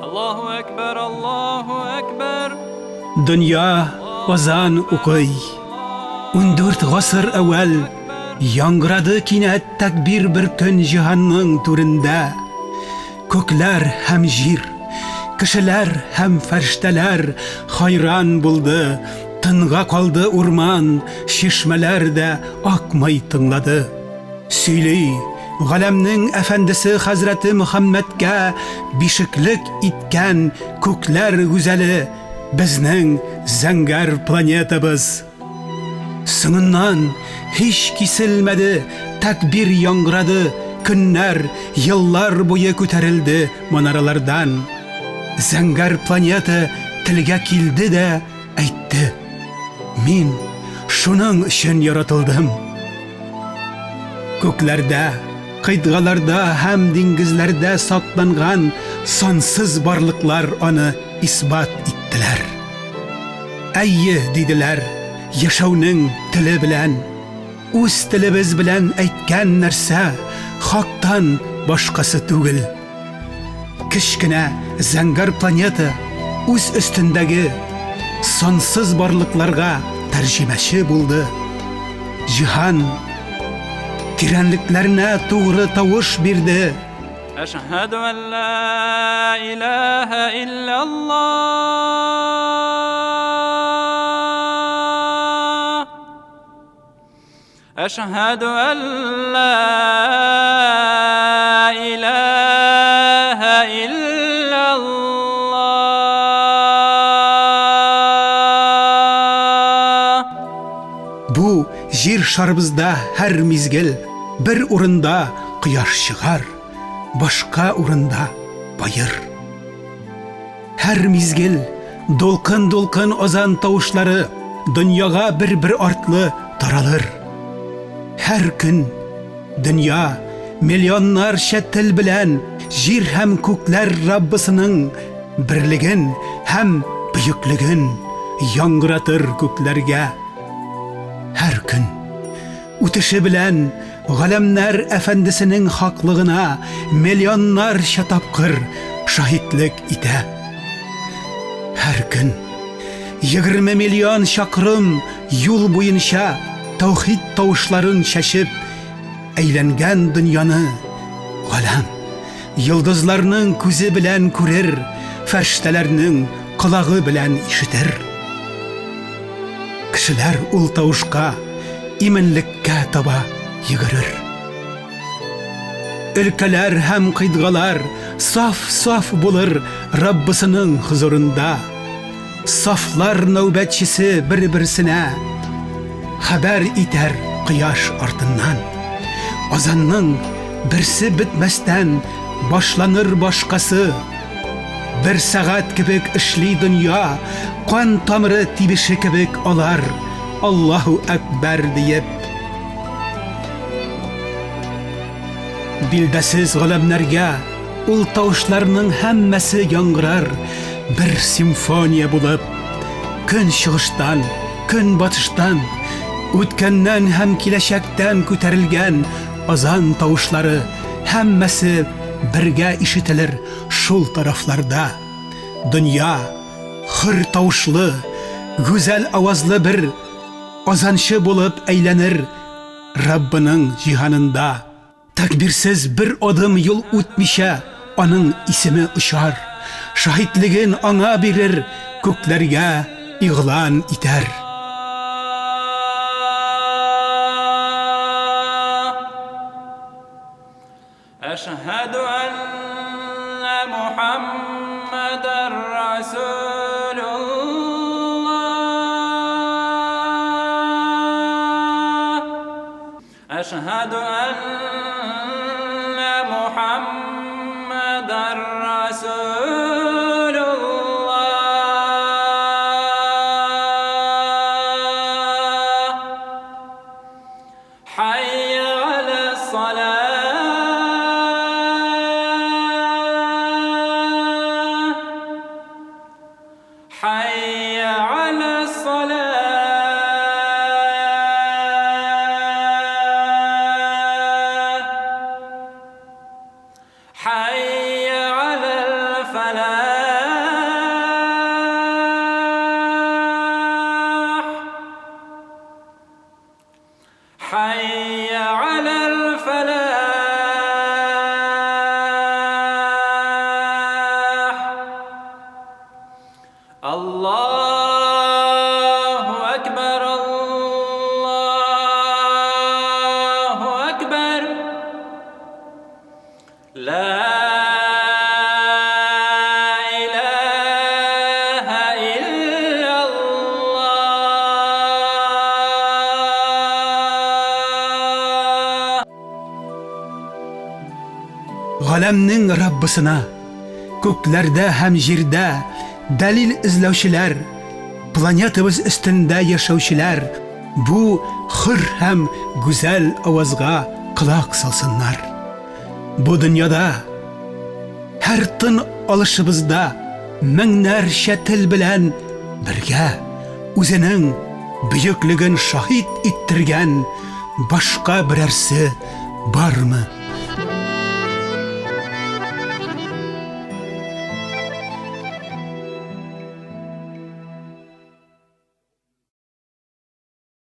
Аллаһу әкбәр, Аллаһу әкбәр. Дөнья азан укый. 14 гасыр әүвәл яңгырады кинәт тәкбир бер көн җиһанның түрендә. Күкләр һәм җир, кешеләр һәм фәрештәләр хайран булды, тынга калды урман, чишмәләр дә акмый тыңлады. Сөйли, галәмнең әфәндесе хәзрәте Мөхәммәдкә бишеклек иткән күкләр гүзәле, безнең зәңгәр планетабыз. Соңыннан һич киселмәде, тәкбир яңгырады, көннәр, еллар буе күтәрелде манаралардан. Зәңгәр планета телгә килде дә әйтте: Мин шуның өчен яратылдым. Күкләрдә, кыйтгаларда һәм диңгезләрдә сакланган сансыз барлыклар аны исбат иттеләр. Әйе, диделәр, яшәүнең теле белән, үз телебез белән әйткән нәрсә хактан башкасы түгел. Кечкенә зәңгәр планета үз өстендәге сансыз барлыкларга тәрҗемәче булды. Җиһан тирәнлекләренә тугры тавыш бирде. Әшһәдү ән ла илаһа илляллаһ. Әшһәдү ән ла илаһа илляллаһ. Бу җир шарыбызда һәр мизгел бер урында кояш чыгар, башка урында баер. Һәр мизгел дулкын-дулкын азан тавышлары дөньяга бер-бер артлы таралыр. Һәр көн дөнья миллионнарча тел белән җир һәм күкләр Раббысының берлеген һәм бөеклеген яңгыратыр күкләргә. Һәр көн үтеше белән Галәмнәр әфәндесенең хаклыгына миллионнарча тапкыр шаһитлек итә. Һәр көн 20 миллион чакрым юл буенча тәүхид тавышларын чәчеп әйләнгән дөньяны галәм йолдызларның күзе белән күрер, фәрештәләрнең колагы белән ишетер. Кешеләр ул тавышка иминлеккә таба йөгерер. Өлкәләр һәм кыйтгалар саф-саф булыр Раббысының хозурында. Сафлар нәүбәтчесе бер-берсенә хәбәр итәр кояш артыннан. Азанның берсе бетмәстән башланыр башкасы. Бер сәгать кебек эшли дөнья, кан тамыры тибеше кебек алар, Аллаһу әкбәр диеп. Билдәсез галәмнәргә ул тавышларның һәммәсе яңгырар бер симфония булып. Көн чыгыштан, көн батыштан, үткәннән һәм киләчәктән күтәрелгән азан тавышлары һәммәсе бергә ишетелер шул тарафларда. Дөнья хөр тавышлы, гүзәл авазлы бер азанчы булып әйләнер Раббының җиһанында. Тәкбирсез бер адым юл үтмичә аның исеме очар, шаһитлеген аңа бирер, күкләргә игълан итәр. Әшһәдү әннә Мухаммәдәр Расулуллаһ. Әшһәдү әннә Мухаммәдәр Расулуллаһ. Хәйя галәс-салаһ. Галәмнең Раббысына, күкләрдә һәм җирдә дәлил эзләүчеләр, планетабыз өстендә яшәүчеләр бу хөр һәм гүзәл авазга колак салсыннар. Бу дөньяда һәр тын алышыбызда меңнәрчә тел белән бергә үзенең бөеклеген шаһит иттергән башка берәрсе бармы?